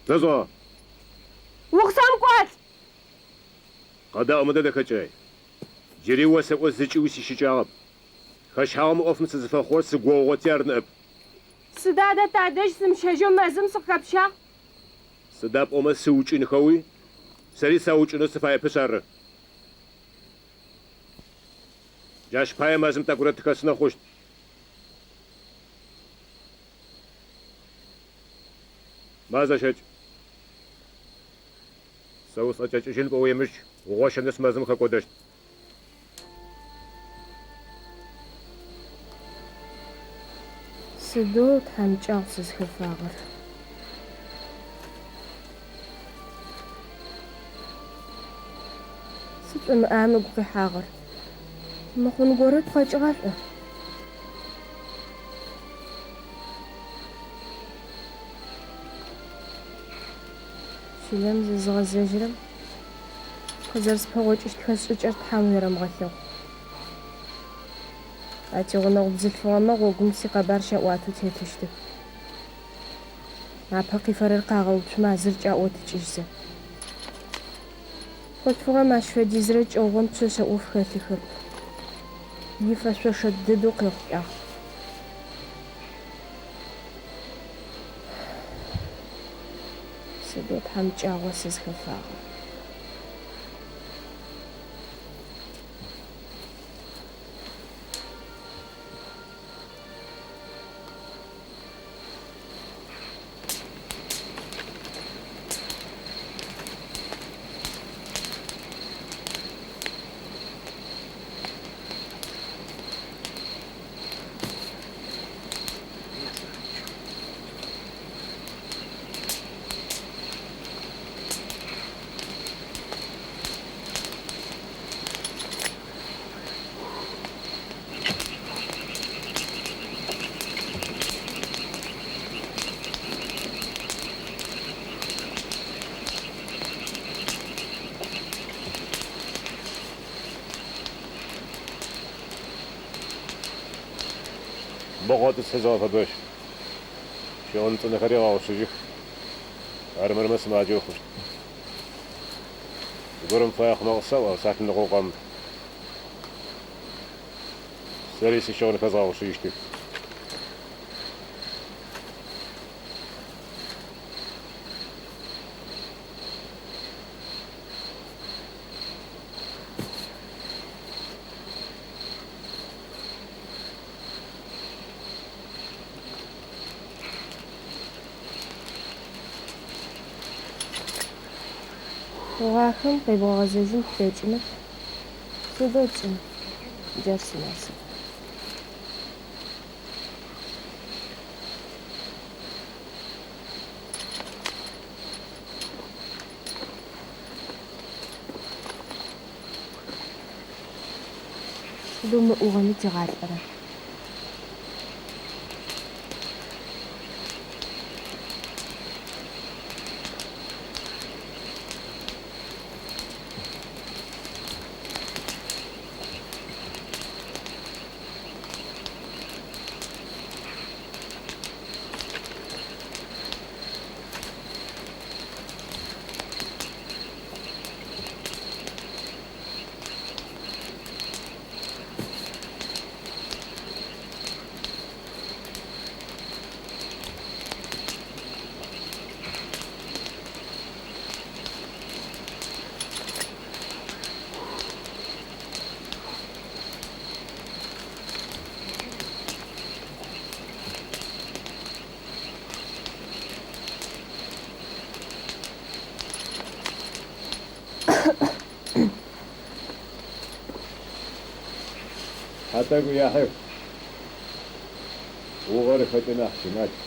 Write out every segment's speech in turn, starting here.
Зэзгъэ. Укъысэмыкӏуалӏ! Къэдаӏо мыдэ, дэхэкӏай. Джыри осэӏо зыкӏи усищыкӏагъэп. Хэщагъэ мы ӏофым сызыфэхъугъэр сыгоугъоти ары ныӏэп. Сыда адэ тадэжь сымыщэжьэу мэзым сыкъыхэпщагъ? Сыда пӏомэ сыукӏынхэуи, сэри саукӏынэу сыфаепышъ ары. Джащ пае мэзым тӏэкӏурэ тыхэсынэу хъущт. Ма зэщэкӏ. Сэ усӏэкӏэкӏыжьын пӏоу уемыж, угъощэнышъ мэзым ухэкӏодэщт. Сыдэу тхьамыкӏагъу сызхэфагъэр. Сыд шӏомыӏаем ыгу къихьагъэр? Мыхъун горэ ыгу къэкӏыгъа шӏо? Чылэм зызгъэзэжьырэм къызэрэспэгъокӏыщтхэ шӏыкӏэр Тхьэм уерэмыгъэлъэгъу. А тигъунэгъу бзылъфыгъэмэ гъогум сикъэбар щаӏуатэу тетыщтых. Апэ къифэрэр къагъэуцумэ а зыр кӏаӏотыкӏыжьзэ. Хъулъфыгъэм ащ фэдизрэ кӏыгъугъэм пшъэшъэ ӏоф хэлъыхэп. Ифэшъошэ дэдэу къехъулӏагъ. Сыдэу тхьамыкӏагъо сызхэфагъэр. Мо гъэтӏысхьи зыгъэфэбэщт. Щыгъын цӏынэхэри гъэгъушъыжьых. Армырмэ сымаджэ ухъущт. Зыгорэм фае хъумэ къысаӏо, салъэныкъо укъэмыт. Сэри сищыгъынхэр згъэгъушъыжьыщтых. Хъугъахэм къебгъэгъэзэжьын плъэкӏынэп, сыдэу тшӏын, джар синасып. Сыдэу мыӏугъэми тигъалӏэрэ. Хьэ тӏэкӏу яхьых, ӏугъэр хэкӏэ нахь щынакӏ.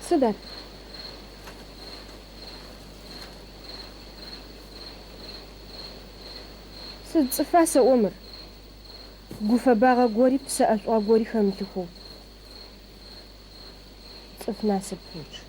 Сыд ар? Сыд цӏыфа сэӏо мыр? Гуфэбагъэ гори псэ ӏэшӏугъэ гори хэмылъыхэу. Цӏыф насыпынчъ.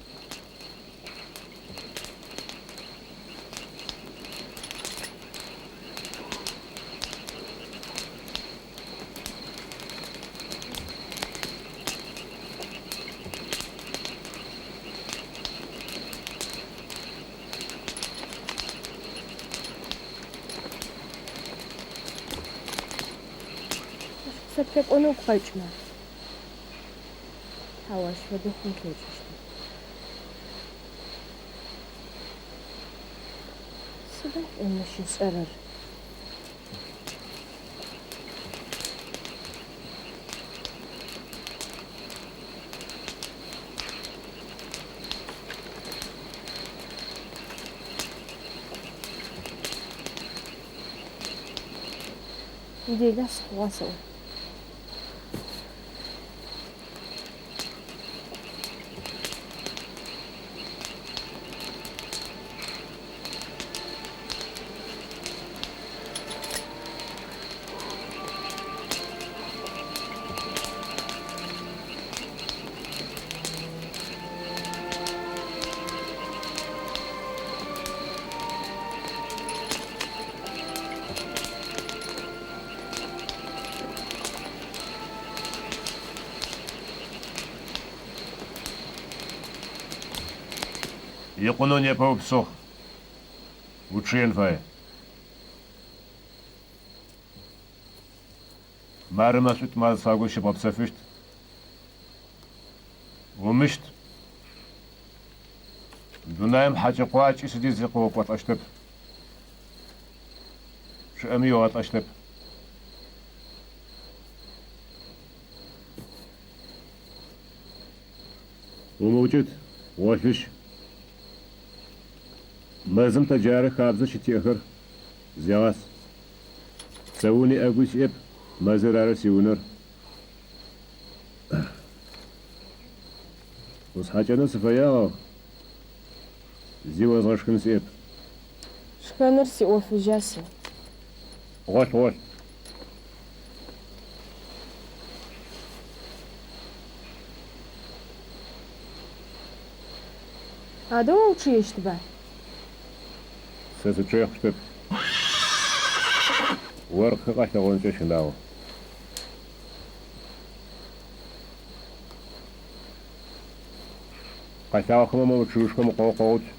Ащ къысэплъэкӏонэу угу къэкӏымэ? Хьау, ащ фэдэ хъун ылъэкӏыщтэп. Сыда шъуӏуа мыщ ышӏэрэр? Делэ сыхъугъа сэӏо. Икъунэу непэ упшъыгъ, учъыен фае. Мары мэшӏуитӏумэ азыфагу зыщыбгъэпсэфыщт. Умыщт. Дунаим хьакӏэ-къуакӏи сыди зи къыокӏолӏэщтэп. Чъыӏэми уигъэлӏэщтэп. Умыукӏыт, гъолъыжь. Мэзым тэ джары хабзэу щытиӏэхэр, зегъас. Сэ уни ӏэгуи сиӏэп, мэзыр ары сиунэр. Усхьакӏэнэу сыфэягъ, ау зи озгъэшхын сиӏэп. Шхэныр сиӏофыжьа сэ. Гъолъ, гъолъ. Адэ о учъыещтба? Сэ сычъые хъущтэп. Оркъхэр къэлъэгъонкӏэ щынагъо. Къэлъагъохэмэ мо чъыгышхом укъогъу къогъуцу.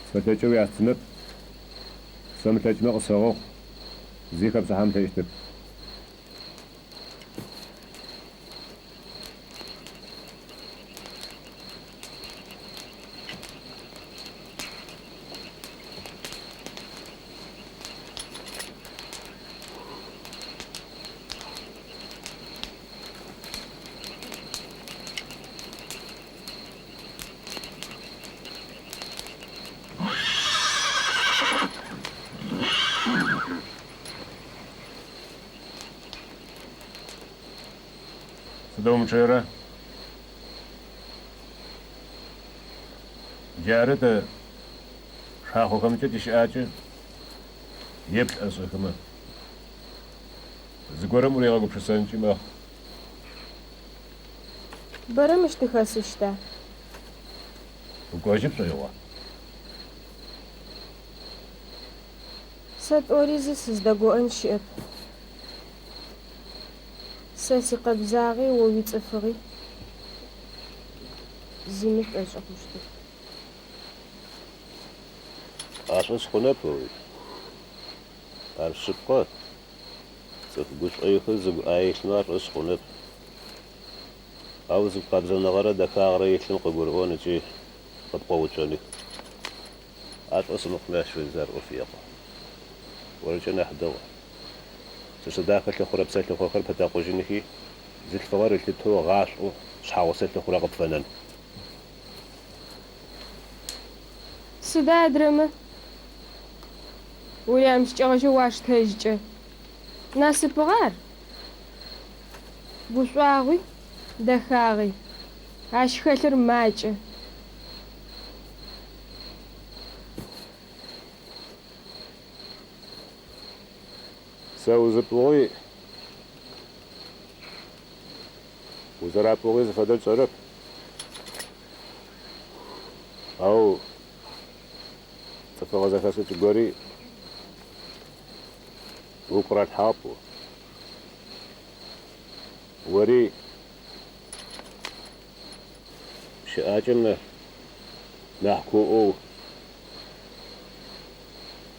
Сфэлъэкӏэу ястынэп. Сфэмылъэкӏмэ къысфэгъэгъу. Зи хэпшӏыхьан плъэкӏыщтэп. Сыдэу умычъыерэ? Джары тэ шахъохэмкӏэ тищыӏакӏэ еплъ ӏэшӏэхымэ. Зыгорэм уригъэгупшысэнкӏи мэхъу. Бэрэ мыщ тыхэсыщта? Укӏожьы пшӏоигъуа? Сэ тӏори зы сыздэгоӏэн щыӏэп. Сэ сикъэбзагъи о уицӏыфыгъи зыми пшӏошӏы хъущтэп. Ашӏошъ хъунэп ыӏуи. Ар шъыпкъэ. Цӏыф гушӏоихэр зыгу ӏае илъмэ ашӏошъ хъунэп. Ау зыгу къэбзэныгъэрэ дэхагъэрэ илъым къыгурыӏон ыкӏи къыпкъоуцоных. Ашӏошъ мыхъуми ащ фэдиз ар ӏоф екъу. Орыкӏэ нахь дэгъу. Пшъэшъэ дахэ лъыхъурэ псэлъыхъохэр пэтэкъужьынхи, бзылъфыгъэр ылъытэу ыгъашӏоу шъхьагъусэ лъыхъурэ къыпфэнэн. Сыда адрэмэ урямыщыкӏэгъэжьэу уаштэжькӏэ? Насыпыгъа ар? Гушӏуагъуи, дэхагъи ащ хэлъыр макӏэ. Сэ узыпӏугъи, узэрапӏугъи зыфэдэр сшӏэрэп. Ау цӏыфыгъэ зэхэшӏыкӏ гори угу къыралъхьагъэп о. Ори щыӏакӏэм нахь куоу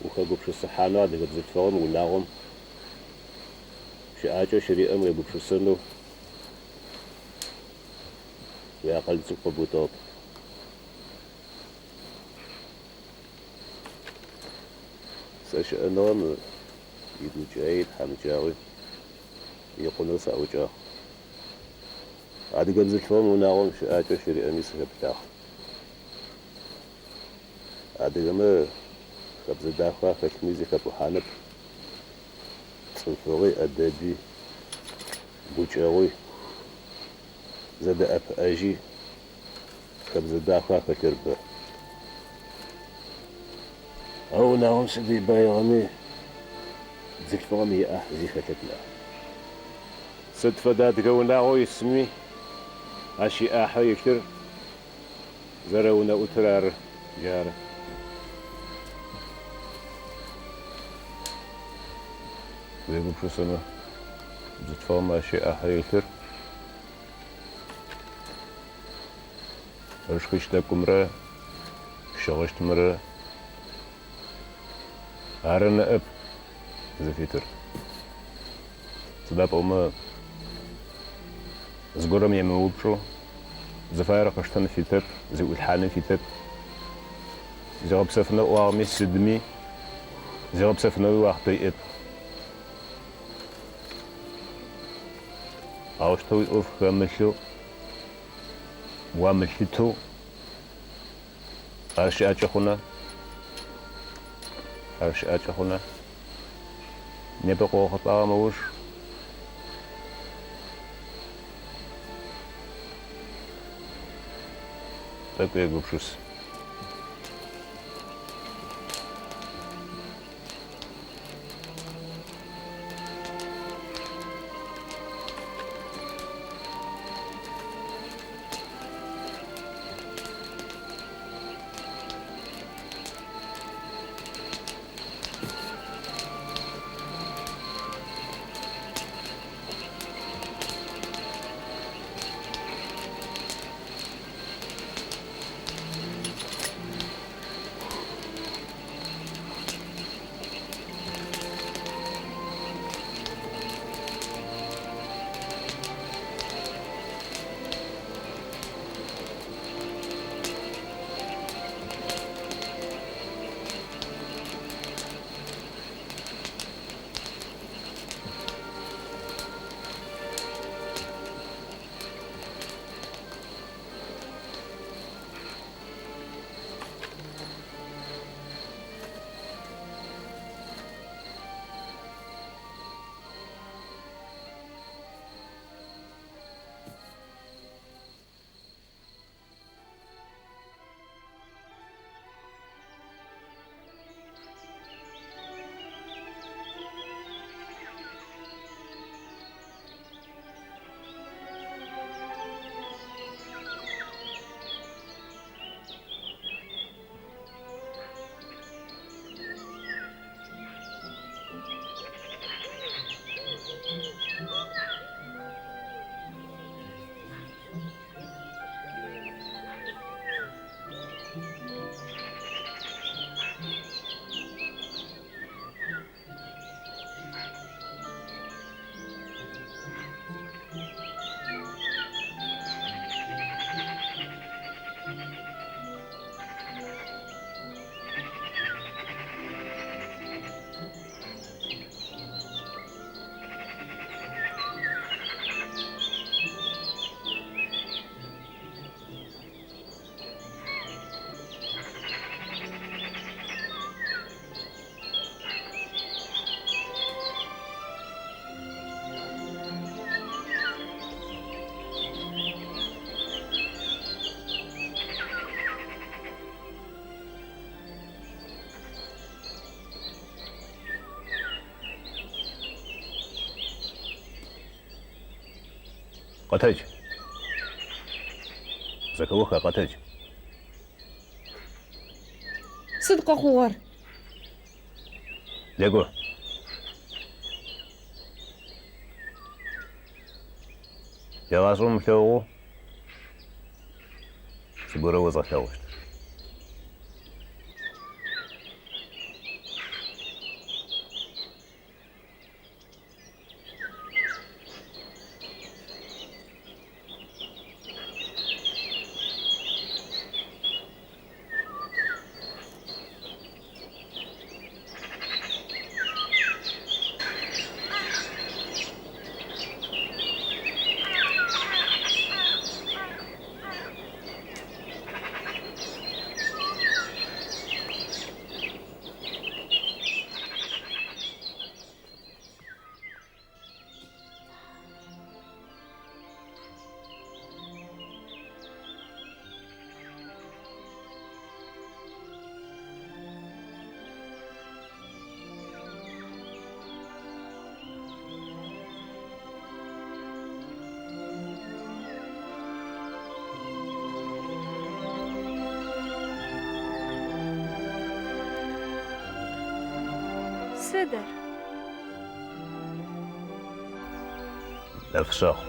ухэгупшысыхьанэу адыгэ бзылъфыгъэм унагъом щыӏакӏэу щыриӏэм уегупшысэнэу уиакъыл цӏыкӏу къыбутыгъэп. Сэ щыӏэныгъэм игукӏаи итхьамыкӏагъуи икъунэу саӏукӏагъ. Адыгэ бзылъфыгъэм унагъом щыӏакӏэу щыриӏэми сыхэплъагъ. Адыгэмэ хэбзэ дахэу ахэлъми зи хэпӏухьанэп. Цӏыфыгъи, ӏэдэби, гукӏэгъуи, зэдэӏэпыӏэжьи хэбзэ дахэу ахэлъыр бэ. Ау унагъом сыд ибаигъэми, бзылъфыгъэм иӏахь зи хэлъэп ныӏа. Сыд фэдэ адыгэ унагъо исми, ащ иӏахьэ илъыр зэрэунэӏутыр ары, джары. Уегупшысэмэ, бзылъфыгъэм ащ иӏахьэ илъыр ышхыщт тӏэкӏумрэ щыгъыщтымрэ ары ныӏэп зыфитыр. Сыда пӏомэ зыгорэм емыупчӏэу зыфаер къыштэн фитэп, зыӏуилъхьаным фитэп. Зигъэпсэфынэу ыӏуагъэми сыдми зигъэпсэфынэуи уахътэ иӏэп. Аущтэу уиӏоф хэмылъэу, уамылъытэу ар щыӏакӏэ хъуна? Ар щыӏакӏэ хъуна? Непэ къыохъулӏагъэм ыуж тӏэкӏу егупшыс. Къэтэдж. Зэхэоха, къэтэдж. Сыд къэхъугъэр? Некӏо. Егъашӏэм умылъэгъугъэу зыгорэ озгъэлъэгъущт. Сыд ар? Нэфшъагъу.